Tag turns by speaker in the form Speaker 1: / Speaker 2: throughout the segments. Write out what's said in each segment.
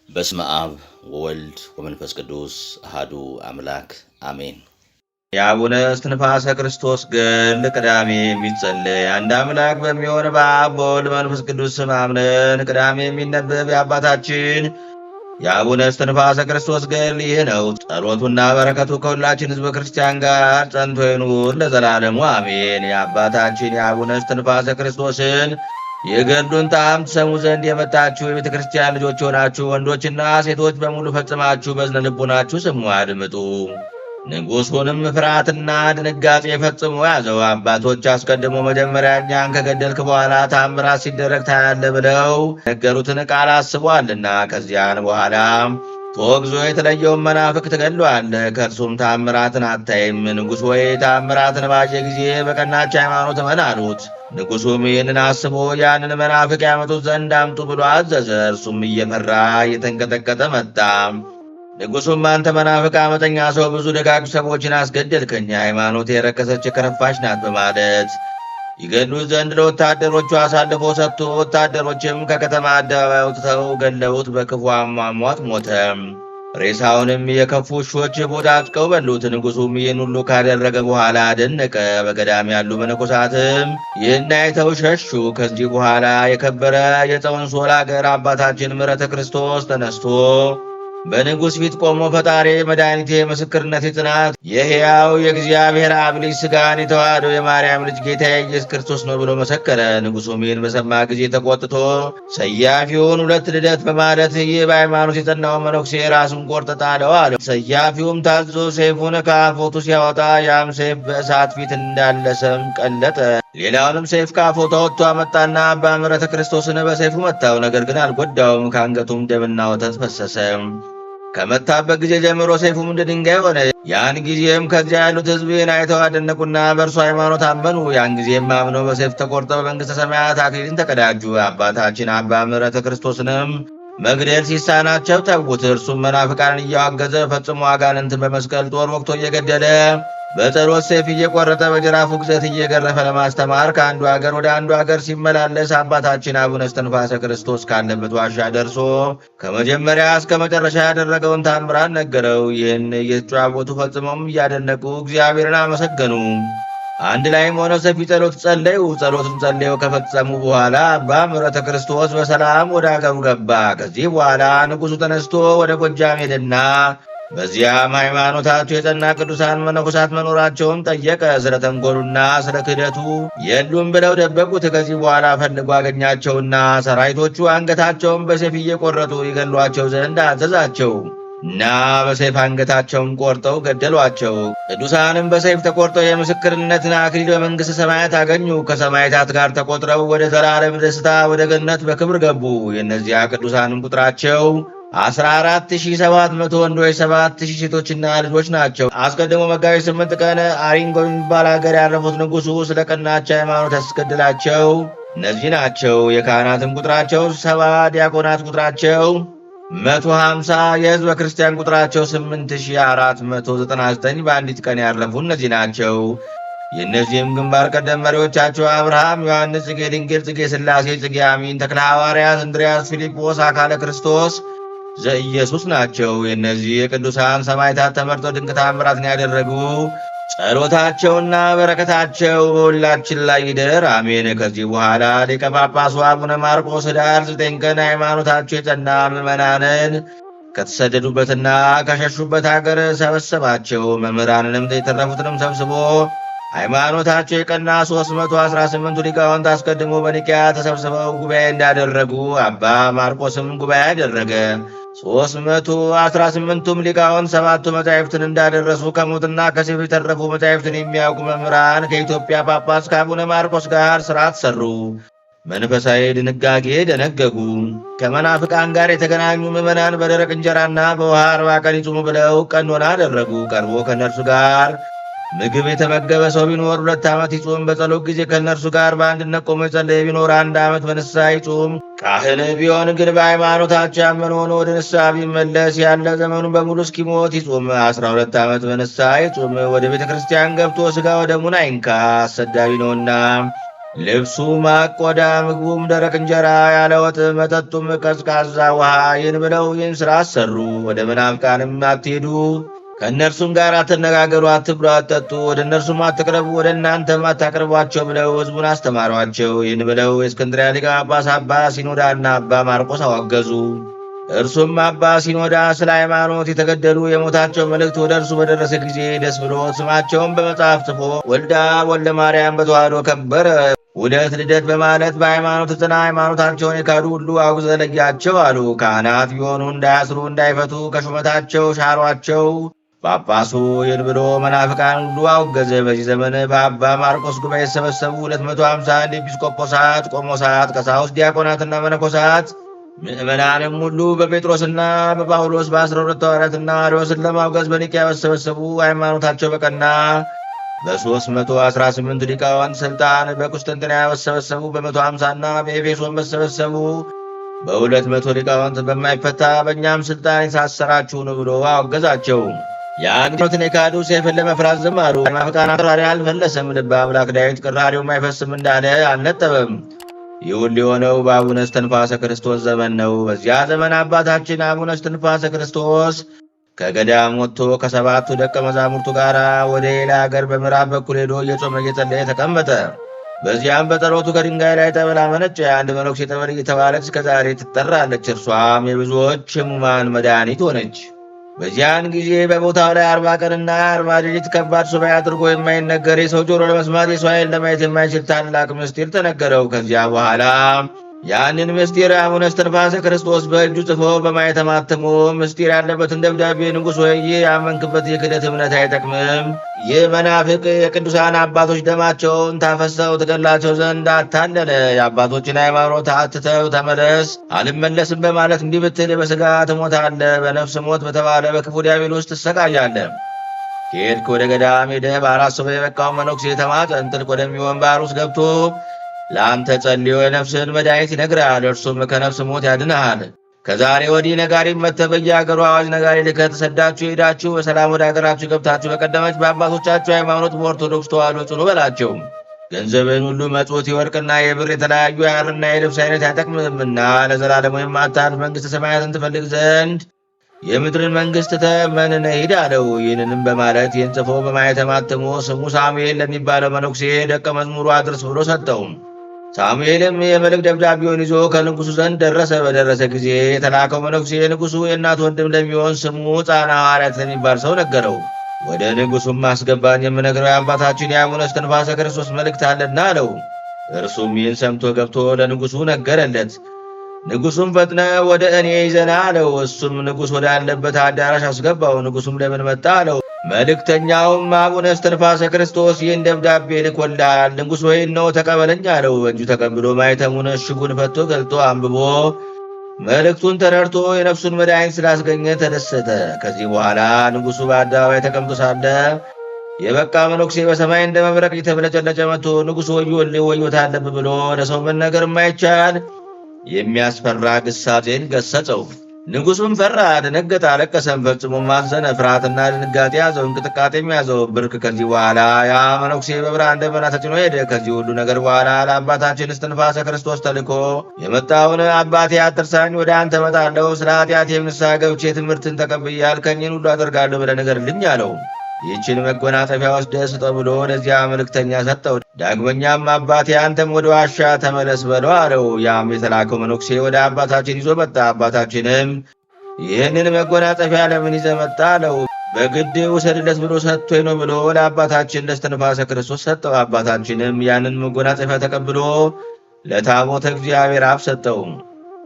Speaker 1: በስመ አብ ወወልድ ወመንፈስ ቅዱስ አሐዱ አምላክ አሜን።
Speaker 2: የአቡነ እስትንፋሰ ክርስቶስ ገድል። ቅዳሜ የሚጸለይ፣ አንድ አምላክ በሚሆን በአብ በወልድ መንፈስ ቅዱስ ስም አምነን ቅዳሜ የሚነበብ የአባታችን የአቡነ እስትንፋሰ ክርስቶስ ገድል ይህ ነው። ጸሎቱና በረከቱ ከሁላችን ሕዝበ ክርስቲያን ጋር ጸንቶ ይኑር ለዘላለሙ አሜን። የአባታችን የአቡነ እስትንፋሰ ክርስቶስን የገድሉን ጣዕም ትሰሙ ዘንድ የመጣችሁ የቤተ ክርስቲያን ልጆች የሆናችሁ ወንዶችና ሴቶች በሙሉ ፈጽማችሁ በዝነ ልቡናችሁ ስሙ፣ አድምጡ። ንጉሡንም ፍርሃትና ድንጋጤ ፈጽሞ ያዘው። አባቶች አስቀድሞ መጀመሪያ እኛን ከገደልክ በኋላ ታምራት ሲደረግ ታያለህ ብለው ነገሩትን ቃል አስቧልና። ከዚያን በኋላ ተወግዞ የተለየውን መናፍቅ ትገድለዋለህ፣ ከእርሱም ታምራትን አታይም። ንጉሥ ወይ ታምራትን ባየ ጊዜ በቀናች ሃይማኖት እመን አሉት። ንጉሡም ይህንን አስቦ ያንን መናፍቅ ያመጡት ዘንድ አምጡ ብሎ አዘዘ። እርሱም እየፈራ እየተንቀጠቀጠ መጣ። ንጉሡም አንተ መናፍቅ አመፀኛ ሰው፣ ብዙ ደጋግ ሰዎችን አስገደልከኝ፣ ሃይማኖት የረከሰች የከረፋች ናት በማለት ይገድሉት ዘንድ ለወታደሮቹ አሳልፎ ሰጥቶ፣ ወታደሮችም ከከተማ አደባባይ አውጥተው ገለውት በክፉ አሟሟት ሞተ። ሬሳውንም የከፉ ውሾች ቦጫጭቀው በሉት። ንጉሡም ይህን ሁሉ ካደረገ በኋላ አደነቀ። በገዳም ያሉ መነኮሳትም ይህን አይተው ሸሹ። ከዚህ በኋላ የከበረ የፀወንሶል አገር አባታችን ምሕረተ ክርስቶስ ተነስቶ በንጉሥ ፊት ቆሞ ፈጣሪ መድኃኒቴ ምስክርነቴ ጽናት የሕያው የእግዚአብሔር አብ ልጅ ሥጋን የተዋህደው የማርያም ልጅ ጌታ ኢየሱስ ክርስቶስ ነው ብሎ መሰከረ። ንጉሡም ይህን በሰማ ጊዜ ተቆጥቶ ሰያፊውን ሁለት ልደት በማለት ይህ በሃይማኖት የጸናውን መነኩሴ ራሱን ቆርጠ ጣለው አለው። ሰያፊውም ታዞ ሰይፉን ከአፎቱ ሲያወጣ ያም ሰይፍ በእሳት ፊት እንዳለ ሰም ቀለጠ። ሌላውንም ሰይፍ ከአፎቱ አወጥቶ አመጣና አባ ምሕረተ ክርስቶስን በሰይፉ መታው። ነገር ግን አልጎዳውም። ከአንገቱም ደምና ወተት ፈሰሰ። ከመታበት ጊዜ ጀምሮ ሰይፉም እንደ ድንጋይ ሆነ። ያን ጊዜም ከዚያ ያሉት ሕዝብን አይተው አደነቁና በእርሱ ሃይማኖት አመኑ። ያን ጊዜም አምነው በሰይፍ ተቆርጠው በመንግሥተ ሰማያት አክሊልን ተቀዳጁ። አባታችን አባ ምሕረተ ክርስቶስንም መግደል ሲሳናቸው ተዉት። እርሱም መናፍቃንን እያዋገዘ ፈጽሞ አጋንንትን በመስቀል ጦር ወቅቶ እየገደለ፣ በጸሎት ሰይፍ እየቆረጠ፣ በጅራፉ ግዘት እየገረፈ ለማስተማር ከአንዱ አገር ወደ አንዱ አገር ሲመላለስ አባታችን አቡነ እስትንፋሰ ክርስቶስ ካለበት ዋሻ ደርሶ ከመጀመሪያ እስከ መጨረሻ ያደረገውን ታምራት ነገረው። ይህን እየተጨዋወቱ ፈጽመውም እያደነቁ እግዚአብሔርን አመሰገኑ። አንድ ላይም ሆነው ሰፊ ጸሎት ጸለዩ። ጸሎቱን ጸለዩ ከፈጸሙ በኋላ አባ ምሕረተ ክርስቶስ በሰላም ወደ አገሩ ገባ። ከዚህ በኋላ ንጉሡ ተነስቶ ወደ ጎጃም ሄደና በዚያም ሃይማኖታቸው የጸና ቅዱሳን መነኮሳት መኖራቸውን ጠየቀ። ስለ ተንኮሉና ስለ ክህደቱ የሉም ብለው ደበቁት። ከዚህ በኋላ ፈልጎ አገኛቸውና ሰራዊቶቹ አንገታቸውን በሰይፍ እየቆረጡ ይገሏቸው ዘንድ አዘዛቸው እና በሰይፍ አንገታቸውን ቆርጠው ገደሏቸው። ቅዱሳንም በሰይፍ ተቆርጠው የምስክርነትን አክሊል በመንግሥተ ሰማያት አገኙ። ከሰማዕታት ጋር ተቆጥረው ወደ ዘላለም ደስታ ወደ ገነት በክብር ገቡ። የእነዚያ ቅዱሳንም ቁጥራቸው 14,700 ወንዶች፣ 7,000 ሴቶችና ልጆች ናቸው። አስቀድሞ መጋቢት 8 ቀን አሪንጎ በሚባል ሀገር ያረፉት ንጉሡ ስለ ቀናች ሃይማኖት ያስገድላቸው እነዚህ ናቸው። የካህናትም ቁጥራቸው 70፣ ዲያቆናት ቁጥራቸው 150፣ የሕዝበ ክርስቲያን ቁጥራቸው 8499 በአንዲት ቀን ያረፉ እነዚህ ናቸው። የእነዚህም ግንባር ቀደም መሪዎቻቸው አብርሃም፣ ዮሐንስ፣ ጽጌ ድንግል፣ ጽጌ ሥላሴ፣ ጽጌ አሚን፣ ተክለ ሐዋርያት፣ እንድርያስ፣ ፊልጶስ፣ አካለ ክርስቶስ ዘኢየሱስ ናቸው። የእነዚህ የቅዱሳን ሰማዕታት ተመርጠው ድንቅ ታምራትን ያደረጉ ጸሎታቸውና በረከታቸው በሁላችን ላይ ይደር፣ አሜን። ከዚህ በኋላ ሊቀ ጳጳሱ አቡነ ማርቆስ ኅዳር 9 ቀን ሃይማኖታቸው የጸና ምዕመናንን ከተሰደዱበትና ከሸሹበት አገር ሰበሰባቸው። መምህራንንም የተረፉትንም ሰብስቦ ሃይማኖታቸው የቀና 318ቱ ሊቃውንት አስቀድሞ በኒቅያ ተሰብስበው ጉባኤ እንዳደረጉ አባ ማርቆስም ጉባኤ አደረገ። 318ቱም ሊቃውንት ሰባቱ መጻሕፍትን እንዳደረሱ ከሞትና ከሰይፍ የተረፉ መጻሕፍትን የሚያውቁ መምህራን ከኢትዮጵያ ጳጳስ ከአቡነ ማርቆስ ጋር ሥርዓት ሰሩ። መንፈሳዊ ድንጋጌ ደነገጉ። ከመናፍቃን ጋር የተገናኙ ምዕመናን በደረቅ እንጀራና በውሃ 40 ቀን ይጹሙ ብለው ቀኖና አደረጉ። ቀርቦ ከእነርሱ ጋር ምግብ የተመገበ ሰው ቢኖር 2 ዓመት ይጹም። በጸሎት ጊዜ ከእነርሱ ጋር በአንድነት ቆሞ የጸለየ ቢኖር 1 ዓመት በንስሐ ይጹም። ካህን ቢሆን ግን በሃይማኖታቸው ያመነ ሆኖ ወደ ንስሐ ቢመለስ ያለ ዘመኑን በሙሉ እስኪሞት ይጹም። 12 ዓመት በንስሐ ይጹም። ወደ ቤተ ክርስቲያን ገብቶ ሥጋ ወደሙን አይንካ፣ አሰዳቢ ነውና። ልብሱ ማቅ ቆዳ፣ ምግቡም ደረቅ እንጀራ ያለ ወጥ፣ መጠጡም ቀዝቃዛ ውሃ። ይህን ብለው ይህን ሥራ አሰሩ። ወደ መናፍቃንም አትሄዱ፣ ከእነርሱም ጋር አትነጋገሩ፣ አትብሉ፣ አትጠጡ፣ ወደ እነርሱም አትቅረቡ፣ ወደ እናንተም አታቅርቧቸው ብለው ሕዝቡን አስተማሯቸው። ይህን ብለው የእስክንድርያ ሊቀ ጳጳስ አባ ሲኖዳና አባ ማርቆስ አወገዙ። እርሱም አባ ሲኖዳ ስለ ሃይማኖት የተገደሉ የሞታቸው መልእክት ወደ እርሱ በደረሰ ጊዜ ደስ ብሎ ስማቸውን በመጽሐፍ ጽፎ ወልዳ ወልደ ማርያም በተዋህዶ ከበረ። ውደት ልደት በማለት በሃይማኖት ጽና ሃይማኖታቸውን የካዱ ሁሉ አውግዘህ ለያቸው አሉ። ካህናት ቢሆኑ እንዳያስሩ እንዳይፈቱ ከሹመታቸው ሻሯቸው። ጳጳሱ ይህን ብሎ መናፍቃን ሁሉ አወገዘ። በዚህ ዘመን በአባ ማርቆስ ጉባኤ የተሰበሰቡ 251 ኤጲስቆጶሳት፣ ቆሞሳት፣ ቀሳውስት፣ ዲያቆናትና መነኮሳት ምዕመናንም ሁሉ በጴጥሮስና በጳውሎስ በ12 ሐዋርያትና አርዮስን ለማውገዝ በኒቅያ በተሰበሰቡ ሃይማኖታቸው በቀና በ318 ሊቃውንት ስልጣን በቁስጥንጥንያ በተሰበሰቡ በ150ና በኤፌሶን በተሰበሰቡ በ200 ሊቃውንት በማይፈታ በእኛም ስልጣን የታሰራችሁ ነው ብሎ አወገዛቸው። የአንድነትን የካዱ ሰይፍን ለመፍራት ዝም አሉ። መናፍቃን ቅራሪ አልፈለሰም። ልበ አምላክ ዳዊት ቅራሪውም አይፈስም እንዳለ አልነጠበም። ይህ ሁሉ የሆነው በአቡነ እስትንፋሰ ክርስቶስ ዘመን ነው። በዚያ ዘመን አባታችን አቡነ እስትንፋሰ ክርስቶስ ከገዳም ወጥቶ ከሰባቱ ደቀ መዛሙርቱ ጋር ወደ ሌላ አገር በምዕራብ በኩል ሄዶ እየጾመ እየጸለየ ተቀመጠ። በዚያም በጸሎቱ ከድንጋይ ላይ ጠበል አመነጨ። የአንድ መነኩሴ ጠበል እየተባለች እስከ ዛሬ ትጠራለች። እርሷም የብዙዎች ሕሙማን መድኃኒት ሆነች። በዚያን ጊዜ በቦታው ላይ 40 ቀንና 40 ሌሊት ከባድ ሱባኤ አድርጎ የማይነገር የሰው ጆሮ ለመስማት የሰው ዓይን ለማየት የማይችል ታላቅ ምስጢር ተነገረው። ከዚያ በኋላ ያንን ምስጢር አቡነ እስትንፋሰ ክርስቶስ በእጁ ጽፎ በማኅተም አትሞ ምስጢር ያለበትን ደብዳቤ ንጉሥ ሆይ፣ ይህ ያመንክበት የክህደት እምነት አይጠቅምም። ይህ መናፍቅ የቅዱሳን አባቶች ደማቸውን ታፈሰው ትገላቸው ዘንድ አታለለ። የአባቶችን ሃይማኖት አትተው ተመለስ፣ አልመለስም በማለት እንዲህ ብትል በሥጋ ትሞታለህ፣ በነፍስ ሞት በተባለ በክፉ ዲያብሎስ ትሰቃያለህ። ከሄድክ ወደ ገዳም ሄደህ በአራት ሰው የበቃው መነኩሴ ተማጠን። ጥልቅ ወደሚሆን ባህር ውስጥ ገብቶ ለአንተ ጸልዮ የነፍስህን መድኃኒት ይነግርሃል። እርሱም ከነፍስ ሞት ያድንሃል። ከዛሬ ወዲህ ነጋሪ መጥተህ በየአገሩ አዋጅ ነጋሪ ልከህ ተሰዳችሁ ሄዳችሁ በሰላም ወደ አገራችሁ ገብታችሁ በቀደመች በአባቶቻችሁ ሃይማኖት በኦርቶዶክስ ተዋሕዶ ጽኑ በላቸው። ገንዘብህን ሁሉ መጽውት የወርቅና የብር የተለያዩ የሐርና የልብስ አይነት አይጠቅምህምና ለዘላለሙ የማታልፍ መንግሥተ ሰማያትን ትፈልግ ዘንድ የምድርን መንግሥት ትተህ መንነህ ሂድ አለው። ይህንንም በማለት ይህን ጽፎ በማኅተም አትሞ ስሙ ሳሙኤል ለሚባለው መነኩሴ ደቀ መዝሙሩ አድርስ ብሎ ሰጠው። ሳሙኤልም የመልእክት ደብዳቤውን ይዞ ከንጉሱ ዘንድ ደረሰ። በደረሰ ጊዜ የተላከው መነኩሴ ንጉሱ የእናት ወንድም ለሚሆን ስሙ ጻና ሐዋርያት ለሚባል ሰው ነገረው። ወደ ንጉሱም አስገባኝ፣ የምነግረው የአባታችን የአቡነ እስትንፋሰ ክርስቶስ መልእክት አለና አለው። እርሱም ይህን ሰምቶ ገብቶ ለንጉሱ ነገረለት። ንጉሱም ፈጥነ ወደ እኔ ይዘና አለው። እሱም ንጉሥ ወዳለበት አዳራሽ አስገባው። ንጉሱም ለምን መጣ አለው። መልእክተኛውም አቡነ እስትንፋሰ ክርስቶስ ይህን ደብዳቤ ልኮልሃል፣ ንጉሥ ሆይ እነሆ ተቀበለኝ አለው። በእጁ ተቀብሎ ማኅተሙን እሽጉን ፈቶ ገልጦ አንብቦ መልእክቱን ተረድቶ የነፍሱን መድኃኒት ስላስገኘ ተደሰተ። ከዚህ በኋላ ንጉሡ በአደባባይ ተቀምጦ ሳለ የበቃ መነኩሴ በሰማይ እንደ መብረቅ እየተብለጨለጨ መጥቶ ንጉሥ ወዮልህ፣ ወዮታ አለብህ ብሎ ለሰው መነገር የማይቻል የሚያስፈራ ግሳጼን ገሰጸው። ንጉሡም ፈራ፣ ደነገጠ፣ አለቀሰም፣ ፈጽሞ አዘነ። ፍርሃትና ድንጋጤ ያዘው፣ እንቅጥቃጤም ያዘው ብርክ። ከዚህ በኋላ ያ መነኩሴ በብርሃን ደመና ተጭኖ ሄደ። ከዚህ ሁሉ ነገር በኋላ ለአባታችን እስትንፋሰ ክርስቶስ ተልኮ የመጣውን አባቴ አትርሳኝ፣ ወደ አንተ እመጣለሁ፣ ስለ ኃጢአቴም ንስሐ ገብቼ ትምህርትን ተቀብዬ ያልከኝን ሁሉ አደርጋለሁ ብለህ ንገርልኝ አለው። ይህችን መጎናጸፊያ ወስደህ ስጠው ብሎ ለዚያ መልእክተኛ ሰጠው። ዳግመኛም አባቴ አንተም ወደ ዋሻ ተመለስ በለው አለው። ያም የተላከው መነኩሴ ወደ አባታችን ይዞ መጣ። አባታችንም ይህንን መጎናጸፊያ ለምን ይዘህ መጣ አለው። በግድ ውሰድለት ብሎ ሰጥቶኝ ነው ብሎ ለአባታችን ለእስትንፋሰ ክርስቶስ ሰጠው። አባታችንም ያንን መጎናጸፊያ ተቀብሎ ለታቦተ እግዚአብሔር አብ ሰጠው።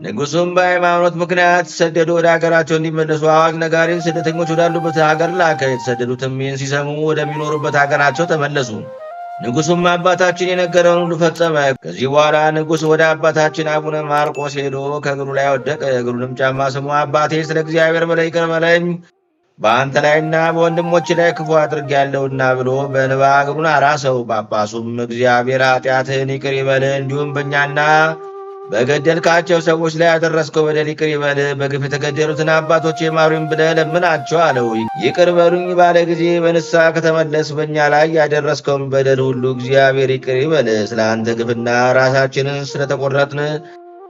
Speaker 2: ንጉሡም በሃይማኖት ምክንያት ሰደዱ ወደ አገራቸው እንዲመለሱ አዋጅ ነጋሪን ስደተኞች ወዳሉበት ሀገር ላከ። የተሰደዱትም ይህን ሲሰሙ ወደሚኖሩበት ሀገራቸው ተመለሱ። ንጉሡም አባታችን የነገረውን ሁሉ ፈጸመ። ከዚህ በኋላ ንጉሥ ወደ አባታችን አቡነ ማርቆስ ሄዶ ከእግሩ ላይ ወደቀ። እግሩንም ጫማ ስሞ አባቴ ስለ እግዚአብሔር በለኝ ይቅር በለኝ፣ በአንተ ላይና በወንድሞች ላይ ክፉ አድርጌያለሁና ብሎ በእንባ እግሩን አራሰው። ጳጳሱም እግዚአብሔር ኃጢአትህን ይቅር ይበልህ፣ እንዲሁም በእኛና በገደልካቸው ሰዎች ላይ ያደረስከው በደል ይቅር ይበል፣ በግፍ የተገደሉትን አባቶች የማሩኝ ብለህ ለምናቸው አለው። ይቅር በሉኝ ባለ ጊዜ በንስሐ ከተመለስ በእኛ ላይ ያደረስከውን በደል ሁሉ እግዚአብሔር ይቅር ይበል። ስለ አንተ ግፍና ራሳችንን ስለተቆረጥን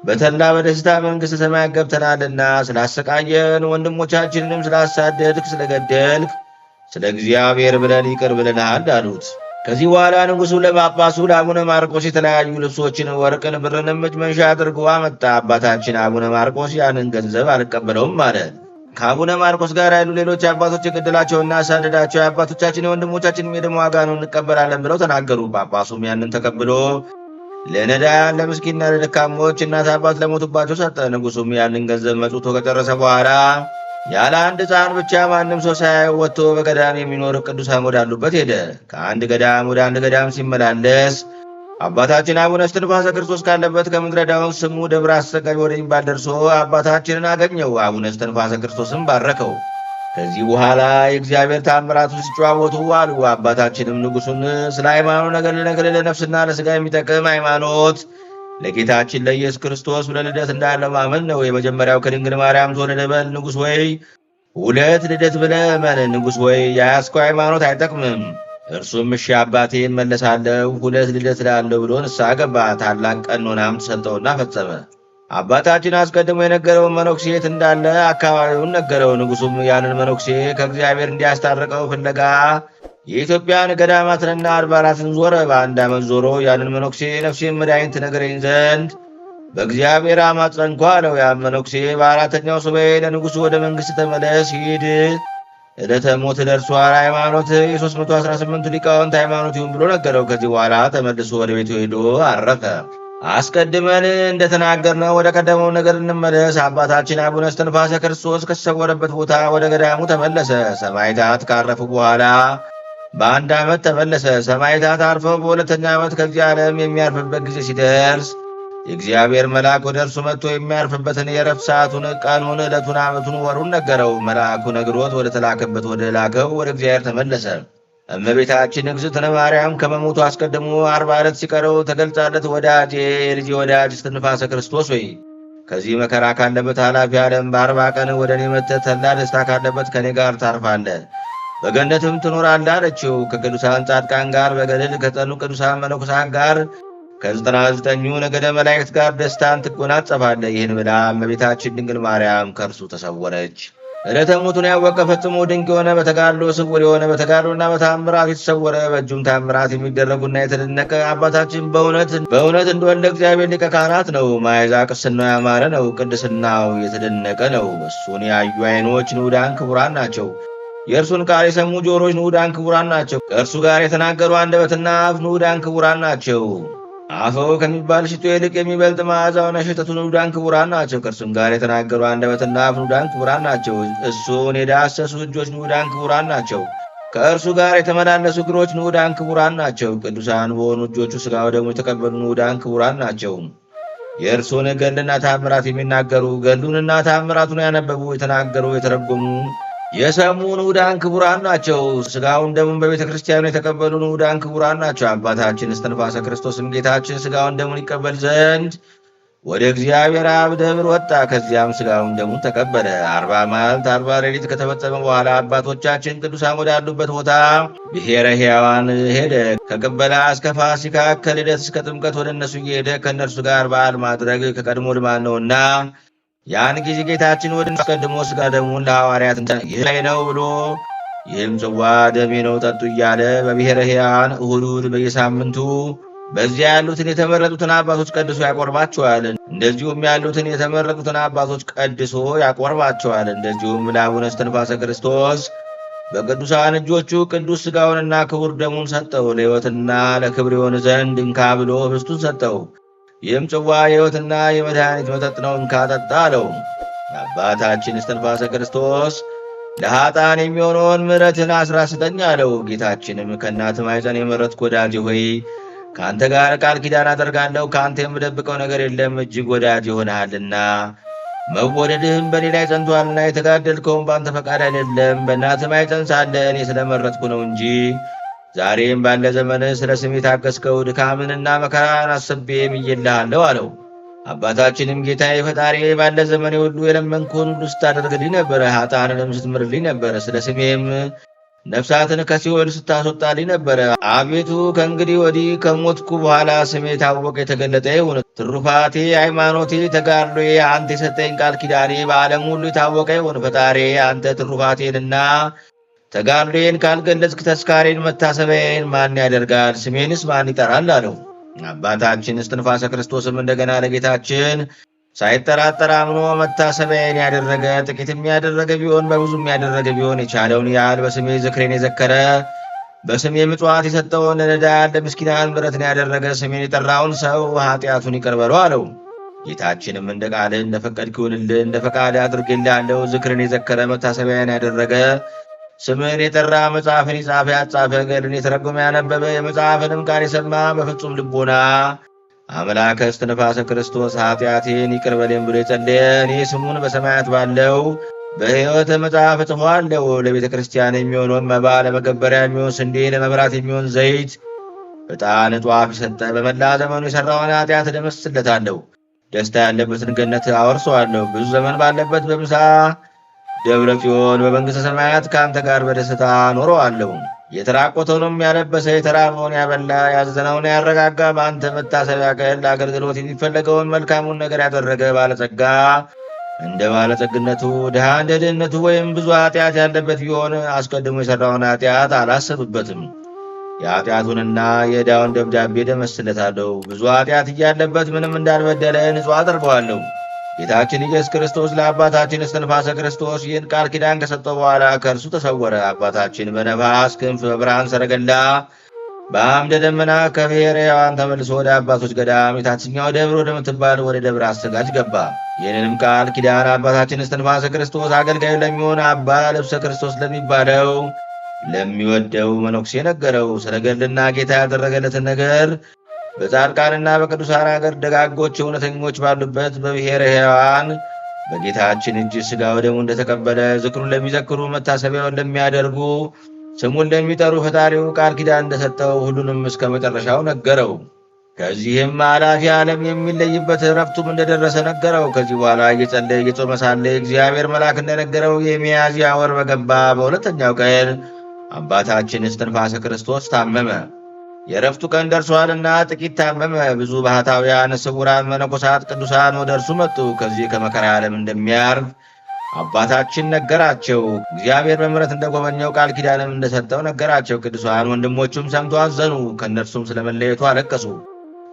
Speaker 2: በተድላ በደስታ መንግሥተ ሰማያት ገብተናልና፣ ስላሰቃየን ወንድሞቻችንንም ስላሳደድክ ስለገደልክ ስለ እግዚአብሔር ብለን ይቅር ብለናል አሉት። ከዚህ በኋላ ንጉሡ ለጳጳሱ ለአቡነ ማርቆስ የተለያዩ ልብሶችን፣ ወርቅን፣ ብርንም እጅ መንሻ አድርጎ አመጣ። አባታችን አቡነ ማርቆስ ያንን ገንዘብ አልቀበለውም አለ። ከአቡነ ማርቆስ ጋር ያሉ ሌሎች አባቶች የገደላቸውና ያሳደዳቸው የአባቶቻችን የወንድሞቻችን የደም ዋጋ ነው እንቀበላለን ብለው ተናገሩ። ጳጳሱም ያንን ተቀብሎ ለነዳያን ለምስኪንና ለደካሞች እናት አባት ለሞቱባቸው ሰጠ። ንጉሡም ያንን ገንዘብ መጽውቶ ከጨረሰ በኋላ ያለ አንድ ሕፃን ብቻ ማንም ሰው ሳያየው ወጥቶ በገዳም የሚኖር ቅዱሳን ወዳሉበት ሄደ። ከአንድ ገዳም ወደ አንድ ገዳም ሲመላለስ አባታችን አቡነ እስትንፋሰ ክርስቶስ ካለበት ከምድረ ዳውን ስሙ ደብረ አሰቃቂ ወደሚባል ደርሶ አባታችንን አገኘው። አቡነ እስትንፋሰ ክርስቶስም ባረከው። ከዚህ በኋላ የእግዚአብሔር ታምራቱ ሲጨዋወቱ አሉ። አባታችንም ንጉሡን ስለ ሃይማኖት ነገር ልነግርህ ለነፍስና ለሥጋ የሚጠቅም ሃይማኖት ለጌታችን ለኢየሱስ ክርስቶስ ሁለት ልደት እንዳለ ማመን ነው። የመጀመሪያው ከድንግል ማርያም ተወለደ በል ንጉሥ ወይ፣ ሁለት ልደት ብለህ እመን። ንጉሥ ወይ የያዝከው ሃይማኖት አይጠቅምም። እርሱም እሺ አባቴ እመለሳለሁ፣ ሁለት ልደት እላለሁ ብሎ ንስሐ ገባ። ታላቅ ቀኖናም ተሰጠውና ፈጸመ። አባታችን አስቀድሞ የነገረውን መነኩሴ የት እንዳለ አካባቢውን ነገረው። ንጉሡም ያንን መነኩሴ ከእግዚአብሔር እንዲያስታርቀው ፍለጋ የኢትዮጵያን ገዳማትንና አድባራትን ዞረ። በአንድ ዓመት ዞሮ ያንን መነኩሴ ነፍሴን መድኃኒት ትነግረኝ ዘንድ በእግዚአብሔር አማጸንኩ አለው። ያ መነኩሴ በአራተኛው ሱባኤ ለንጉሡ ወደ መንግሥት ተመለስ፣ ሂድ፣ ዕለተ ሞት ደርሷል፣ ሃይማኖት የ318ቱ ሊቃውንት ሃይማኖት ይሁን ብሎ ነገረው። ከዚህ በኋላ ተመልሶ ወደ ቤቱ ሄዶ አረፈ። አስቀድመን እንደተናገርነው ወደ ቀደመው ነገር እንመለስ። አባታችን አቡነ እስትንፋሰ ክርስቶስ ከተሰወረበት ቦታ ወደ ገዳሙ ተመለሰ። ሰማዕታት ካረፉ በኋላ በአንድ ዓመት ተመለሰ። ሰማዕታት አርፈው በሁለተኛ ዓመት ከዚህ ዓለም የሚያርፍበት ጊዜ ሲደርስ የእግዚአብሔር መልአክ ወደ እርሱ መጥቶ የሚያርፍበትን የዕረፍት ሰዓቱን፣ ቀኑን፣ ዕለቱን፣ ዓመቱን፣ ወሩን ነገረው። መልአኩ ነግሮት ወደ ተላከበት ወደ ላከው ወደ እግዚአብሔር ተመለሰ። እመቤታችን እግዝእትነ ማርያም ከመሞቱ አስቀድሞ 40 ዕለት ሲቀረው ተገልጻለት፣ ወዳጄ የልጄ ወዳጅ እስትንፋሰ ክርስቶስ ወይ ከዚህ መከራ ካለበት ኃላፊ ዓለም በ40 ቀን ወደ እኔ መጥተህ ተድላ ደስታ ካለበት ከእኔ ጋር ታርፋለህ፣ በገነትም ትኖራለህ አለችው። ከቅዱሳን ጻድቃን ጋር በገድል ከጸኑ ቅዱሳን መነኮሳት ጋር ከ99ኙ ነገደ መላእክት ጋር ደስታን ትጎናጸፋለህ። ይህን ብላ እመቤታችን ድንግል ማርያም ከእርሱ ተሰወረች። ዕለተ ሞቱን ያወቀ ፈጽሞ ድንቅ የሆነ በተጋድሎ ስውር የሆነ በተጋድሎና በታምራት የተሰወረ በእጁም ታምራት የሚደረጉና የተደነቀ አባታችን በእውነት በእውነት እንደወልደ እግዚአብሔር ሊቀ ካህናት ነው። ማዕዛ ቅስናው ያማረ ነው። ቅድስናው የተደነቀ ነው። እሱን ያዩ ዓይኖች ንዑዳን ክቡራን ናቸው። የእርሱን ቃል የሰሙ ጆሮች ንዑዳን ክቡራን ናቸው። ከእርሱ ጋር የተናገሩ አንደበትና አፍ ንዑዳን ክቡራን ናቸው። አፈው ከሚባል ሽቶ ይልቅ የሚበልጥ መዓዛውና ሽተቱ ንዑዳን ክቡራን ናቸው። ከእርሱም ጋር የተናገሩ አንደበትና አፍ ንዑዳን ክቡራን ናቸው። እሱን የዳሰሱ እጆች ንዑዳን ክቡራን ናቸው። ከእርሱ ጋር የተመላለሱ እግሮች ንዑዳን ክቡራን ናቸው። ቅዱሳን በሆኑ እጆቹ ሥጋ ወደሙ የተቀበሉ ንዑዳን ክቡራን ናቸው። የእርሱን ገድልና ታምራት የሚናገሩ ገድሉንና ታምራቱን ያነበቡ የተናገሩ የተረጎሙ የሰሙ ንዑዳን ክቡራን ናቸው። ሥጋውን ደሙን በቤተ ክርስቲያኑ የተቀበሉ ንዑዳን ክቡራን ናቸው። አባታችን እስትንፋሰ ክርስቶስም ጌታችን ሥጋውን ደሙን ይቀበል ዘንድ ወደ እግዚአብሔር አብ ደብር ወጣ። ከዚያም ሥጋውን ደሙን ተቀበለ። 40 መዓልት 40 ሌሊት ከተፈጸመ በኋላ አባቶቻችን ቅዱሳን ወዳሉበት ቦታ ብሔረ ሕያዋን ሄደ። ከቅበላ እስከ ፋሲካ ከልደት እስከ ጥምቀት ወደ እነሱ እየሄደ ከእነርሱ ጋር በዓል ማድረግ ከቀድሞ ልማድ ነውና ያን ጊዜ ጌታችን ወደ አስቀድሞ ሥጋ ደሙን ለሐዋርያት ይህ ላይ ነው ብሎ ይህም ጽዋ ደሜ ነው ጠጡ እያለ በብሔረ ሕያዋን እሁድ እሁድ በየሳምንቱ በዚያ ያሉትን የተመረጡትን አባቶች ቀድሶ ያቆርባቸዋል። እንደዚሁም ያሉትን የተመረጡትን አባቶች ቀድሶ ያቆርባቸዋል። እንደዚሁም ለአቡነ እስትንፋሰ ክርስቶስ በቅዱሳን እጆቹ ቅዱስ ሥጋውንና ክቡር ደሙን ሰጠው። ለሕይወትና ለክብር የሆን ዘንድ እንካ ብሎ ኅብስቱን ሰጠው። ይህም ጽዋ የሕይወትና የመድኃኒት መጠጥ ነው፣ እንካ ጠጣ አለው። አባታችን እስትንፋሰ ክርስቶስ ለኃጥአን የሚሆነውን ምሕረትን 19 አለው። ጌታችንም ከእናት ማኅፀን የመረጥኩህ ወዳጄ ሆይ ከአንተ ጋር ቃል ኪዳን አደርጋለሁ፣ ከአንተ የምደብቀው ነገር የለም፣ እጅግ ወዳጅ ይሆንሃልና መወደድህም በእኔ ላይ ጸንቷልና የተጋደልከውም በአንተ ፈቃድ አይደለም፣ በእናትህ ማኅፀን ሳለ እኔ ስለመረጥኩ ነው እንጂ። ዛሬም ባለ ዘመን ስለ ስሜ ታገስከው ድካምንና መከራን አስቤ ምዬልሃለሁ አለው። አባታችንም ጌታዬ ፈጣሪ ባለ ዘመኔ ሁሉ የለመንኩህን ሁሉ ስታደርግልኝ ነበረ፣ ኃጥአንንም ስትምርልኝ ነበረ፣ ስለ ስሜም ነፍሳትን ከሲኦል ስታስወጣልኝ ነበረ። አቤቱ ከእንግዲህ ወዲህ ከሞትኩ በኋላ ስሜ የታወቀ የተገለጠ ይሁን። ትሩፋቴ፣ ሃይማኖቴ፣ ተጋድሎዬ፣ አንተ የሰጠኝ ቃል ኪዳኔ በዓለም ሁሉ የታወቀ ይሁን። ፈጣሪ አንተ ትሩፋቴንና ተጋድሎዬን ካልገለጽክ ተስካሬን መታሰቢያዬን ማን ያደርጋል? ስሜንስ ማን ይጠራል? አለው። አባታችን እስትንፋሰ ክርስቶስም እንደገና ለጌታችን ሳይጠራጠር አምኖ መታሰቢያዬን ያደረገ ጥቂትም ያደረገ ቢሆን በብዙም ያደረገ ቢሆን የቻለውን ያህል በስሜ ዝክሬን የዘከረ በስሜ ምጽዋት የሰጠውን ለነዳያን ለምስኪናን ምሕረትን ያደረገ ስሜን የጠራውን ሰው ኃጢአቱን ይቅር በለው አለው። ጌታችንም እንደ ቃልህ እንደ ፈቀድክ ይሁንልህ፣ እንደ ፈቃድ አድርጌልሃለሁ። ዝክርን የዘከረ መታሰቢያን ያደረገ ስምህን የጠራ መጽሐፍን የጻፈ ያጻፈ ገድልን የተረጎመ ያነበበ የመጽሐፍንም ቃል የሰማ በፍጹም ልቦና አምላከ እስትንፋሰ ክርስቶስ ኃጢአቴን ይቅር በለኝ ብሎ የጸለየ እኔ ስሙን በሰማያት ባለው በሕይወተ መጽሐፍ እጽፈዋለሁ። ለቤተ ክርስቲያን የሚሆነውን መባ፣ ለመገበሪያ የሚሆን ስንዴ፣ ለመብራት የሚሆን ዘይት፣ ዕጣን፣ ጧፍ የሰጠ በመላ ዘመኑ የሠራውን ኃጢአት እደመስስለታለሁ። ደስታ ያለበትን ገነት አወርሰዋለሁ። ብዙ ዘመን ባለበት በምሳ ደብረ ጽዮን በመንግሥተ ሰማያት ከአንተ ጋር በደስታ ኖረዋለሁ። የተራቆተውንም ያለበሰ፣ የተራበውን ያበላ፣ ያዘነውን ያረጋጋ፣ በአንተ መታሰቢያ ቀን ለአገልግሎት የሚፈለገውን መልካሙን ነገር ያደረገ ባለጸጋ እንደ ባለጸግነቱ፣ ድሃ እንደ ድህነቱ ወይም ብዙ ኃጢአት ያለበት ቢሆን አስቀድሞ የሠራውን ኃጢአት አላሰብበትም። የኃጢአቱንና የዕዳውን ደብዳቤ ደመስለታለሁ። ብዙ ኃጢአት እያለበት ምንም እንዳልበደለ ንጹሕ አደርገዋለሁ። ጌታችን ኢየሱስ ክርስቶስ ለአባታችን እስትንፋሰ ክርስቶስ ይህን ቃል ኪዳን ከሰጠው በኋላ ከእርሱ ተሰወረ። አባታችን በነፋስ ክንፍ በብርሃን ሰረገላ በአምደ ደመና ከብሔረ ሕያዋን ተመልሶ ወደ አባቶች ገዳም የታችኛው ደብር ወደምትባል ወደ ደብረ አሰጋጅ ገባ። ይህንንም ቃል ኪዳን አባታችን እስትንፋሰ ክርስቶስ አገልጋዩ ለሚሆን አባ ልብሰ ክርስቶስ ለሚባለው ለሚወደው መነኩሴ ነገረው። ስለ ገድልና ጌታ ያደረገለትን ነገር በጻድቃንና በቅዱሳን አገር ደጋጎች እውነተኞች ባሉበት በብሔረ ሕያዋን በጌታችን እጅ ሥጋ ወደሙ እንደተቀበለ ዝክሩን ለሚዘክሩ መታሰቢያውን ለሚያደርጉ ስሙን ለሚጠሩ ፈጣሪው ቃል ኪዳን እንደሰጠው ሁሉንም እስከ መጨረሻው ነገረው። ከዚህም ኃላፊ ዓለም የሚለይበት እረፍቱም እንደደረሰ ነገረው። ከዚህ በኋላ እየጸለየ እየጾመ ሳለ እግዚአብሔር መልአክ እንደነገረው የሚያዝያ ወር በገባ በሁለተኛው ቀን አባታችን እስትንፋሰ ክርስቶስ ታመመ። የእረፍቱ ቀን ደርሷልና ጥቂት ታመመ። ብዙ ባህታውያን፣ ስውራን መነኮሳት፣ ቅዱሳን ወደ እርሱ መጡ። ከዚህ ከመከራ ዓለም እንደሚያርፍ አባታችን ነገራቸው። እግዚአብሔር በምሕረት እንደጎበኘው ቃል ኪዳንም እንደሰጠው ነገራቸው። ቅዱሳን ወንድሞቹም ሰምቶ አዘኑ፣ ከእነርሱም ስለመለየቱ አለቀሱ።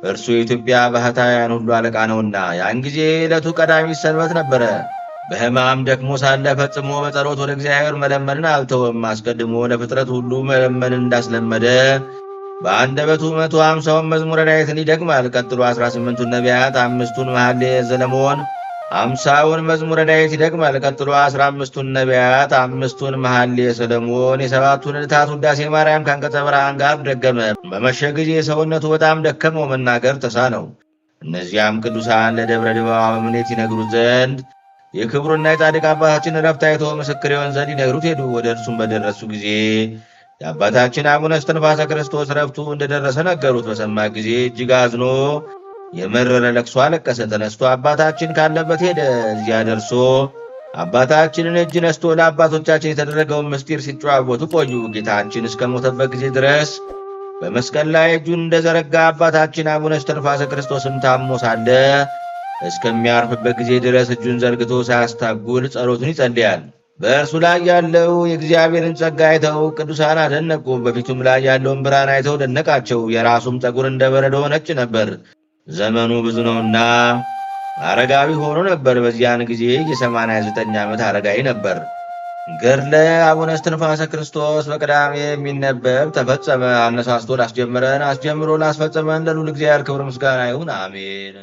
Speaker 2: እርሱ የኢትዮጵያ ባህታውያን ሁሉ አለቃ ነውና። ያን ጊዜ ዕለቱ ቀዳሚት ሰንበት ነበረ። በሕማም ደክሞ ሳለ ፈጽሞ በጸሎት ወደ እግዚአብሔር መለመንን አልተወም። አስቀድሞ ለፍጥረት ሁሉ መለመንን እንዳስለመደ በአንደበቱ 150ውን መዝሙረ ዳዊትን ይደግማል። ቀጥሎ 18ቱን ነቢያት፣ 5ቱን መኃልየ ዘሰሎሞን፣ 50ውን መዝሙረ ዳዊት ይደግማል። ቀጥሎ 15ቱን ነቢያት፣ 5ቱን መኃልየ ሰሎሞን፣ የሰባቱን ዕለታት ውዳሴ ማርያም ከአንቀጸ ብርሃን ጋር ደገመ። በመሸ ጊዜ ሰውነቱ በጣም ደከመው፣ መናገር ተሳነው። እነዚያም ቅዱሳን ለደብረ ድባብ አበምኔት ይነግሩት ዘንድ የክብሩና የጻድቅ አባታችን ዕረፍት አይቶ ምስክር ይሆን ዘንድ ይነግሩት ሄዱ። ወደ እርሱም በደረሱ ጊዜ የአባታችን አቡነ እስትንፋሰ ክርስቶስ ዕረፍቱ እንደደረሰ ነገሩት። በሰማ ጊዜ እጅግ አዝኖ የመረረ ለቅሶ አለቀሰ። ተነስቶ አባታችን ካለበት ሄደ። እዚያ ደርሶ አባታችንን እጅ ነስቶ ለአባቶቻችን የተደረገውን ምስጢር ሲጨዋወቱ ቆዩ። ጌታችን እስከ ሞተበት ጊዜ ድረስ በመስቀል ላይ እጁን እንደዘረጋ አባታችን አቡነ እስትንፋሰ ክርስቶስም ታሞ ሳለ እስከሚያርፍበት ጊዜ ድረስ እጁን ዘርግቶ ሳያስታጉል ጸሎቱን ይጸልያል። በእርሱ ላይ ያለው የእግዚአብሔርን ጸጋ አይተው ቅዱሳን አደነቁ። በፊቱም ላይ ያለውን ብርሃን አይተው ደነቃቸው። የራሱም ጠጉር እንደ በረዶ ነጭ ነበር። ዘመኑ ብዙ ነውና አረጋዊ ሆኖ ነበር። በዚያን ጊዜ የ89 ዓመት አረጋዊ ነበር። ገድለ አቡነ እስትንፋሰ ክርስቶስ በቅዳሜ የሚነበብ ተፈጸመ። አነሳስቶ ላስጀመረን አስጀምሮ ላስፈጸመን ለልዑል እግዚአብሔር ክብር ምስጋና ይሁን፣ አሜን።